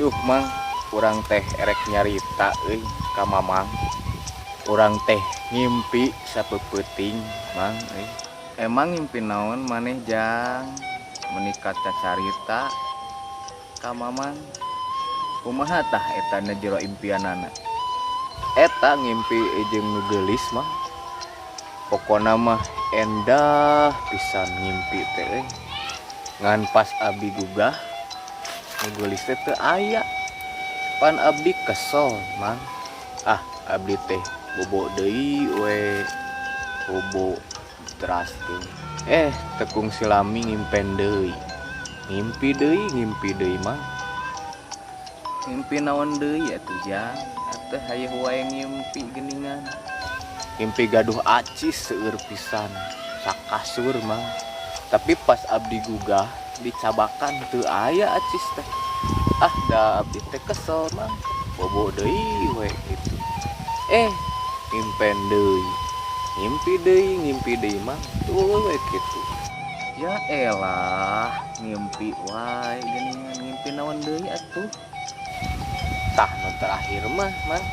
Duh, Mang, urang teh erek nyarita euy ka Mamang. Urang teh ngimpi sapeupeting, Mang euy. Emang ngimpi naon maneh, Jang? Meni kacacarita ka Mamang. Kumaha tah eta na jero impianana? Eta ngimpi jeung nu geulis, Mang. Pokona mah endah pisan ngimpi teh euy. Ngan pas abdi gugah, nu geulis teh teu aya. Pan abdi kesel, Mang. Ah, abdi teh bobo deui we. Bobo teraskeun. Teu kungsi lami ngimpen deui. Ngimpi deui, Mang. Ngimpi naon deui atuh, Jang? Atuh hayoh wae ngimpi geuningan. Ngimpi gaduh acis seueur pisan, sakasur, Mang. Tapi pas abdi gugah dicabakan teu aya acis teh. Ah, da abdi teh kesel, Mang. Bobo deui we kitu. Ngimpen deui. Ngimpi deui, Mang. Tuh we kitu. Ya elah, ngimpi wae geuningan, ngimpi naon deui atuh? Tah nu terakhir mah, Mang,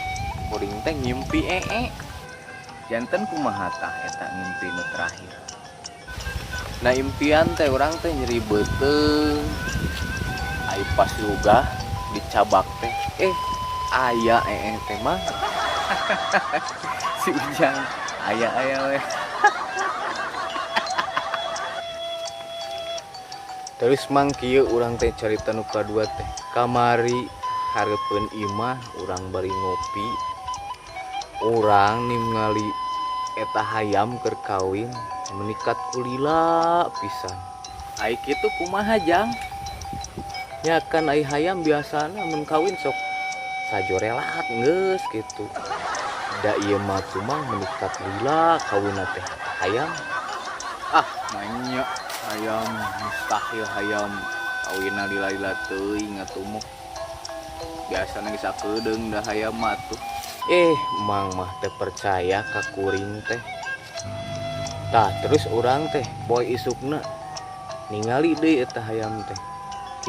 kuring teh ngimpi ee. Janten kumaha tah eta ngimpi nu terakhir? Nah, impian teh urang teh nyeri beuteung. Ai pas gugah dicabak teh, aya ee teh, Mang. Si Ujang aya-aya we. Terus, Mang, kieu urang teh carita nu kadua teh. Kamari hareupeun imah urang bari ngopi. Urang ningali eta hayam keur kawin menikat kulila pisan. Ai kitu kumaha, Jang? Nya kan ai hayam biasana mun kawin sok sajorelat geus kitu. Da ieu mah tuh, Mang, menikat lila kawinna teh hayam. Ah, manya hayam mustahil hayam kawinna lila-lila teuing atuh mah. Biasana geus sakedeung da hayam mah atuh. Mang mah teu percaya ka kuring teh. Tah terus urang teh poe isukna ningali deui eta hayam teh.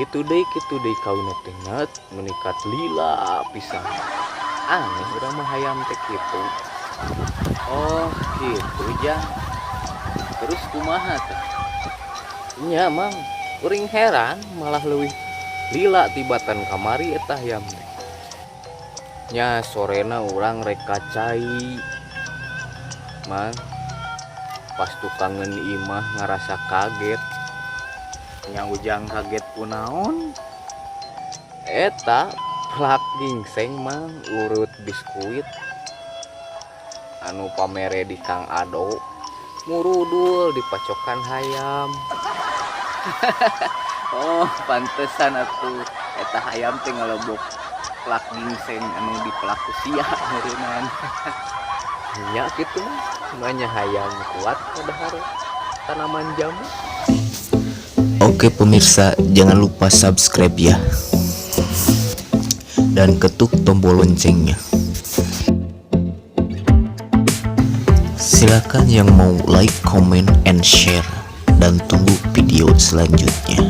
Kitu deui kawinna teh nget menikat lila pisan. Aneh urang mah hayam teh kitu. Oh, kitu, Jang. Terus kumaha teh? Nya, Mang, kuring heran malah leuwih lila tibatan kamari eta hayam teh. Nya sorena urang rek ka cai. Mang, pas tukangeun imah ngarasa kaget. Nya Ujang kaget kunaon? Eta plak gingseng, Mang, urut biskuit anu pamere di Kang Ado murudul dipacokan hayam. Oh, pantesan atuh eta hayam teh ngalebok plak gingseng anu dipelaku sia meureunnan. Nya kitu mah, manya hayam kuat padahal tanaman jamu. Oke pemirsa, jangan lupa subscribe ya. Dan ketuk tombol loncengnya. Silakan yang mau like, comment, and share. Dan tunggu video selanjutnya.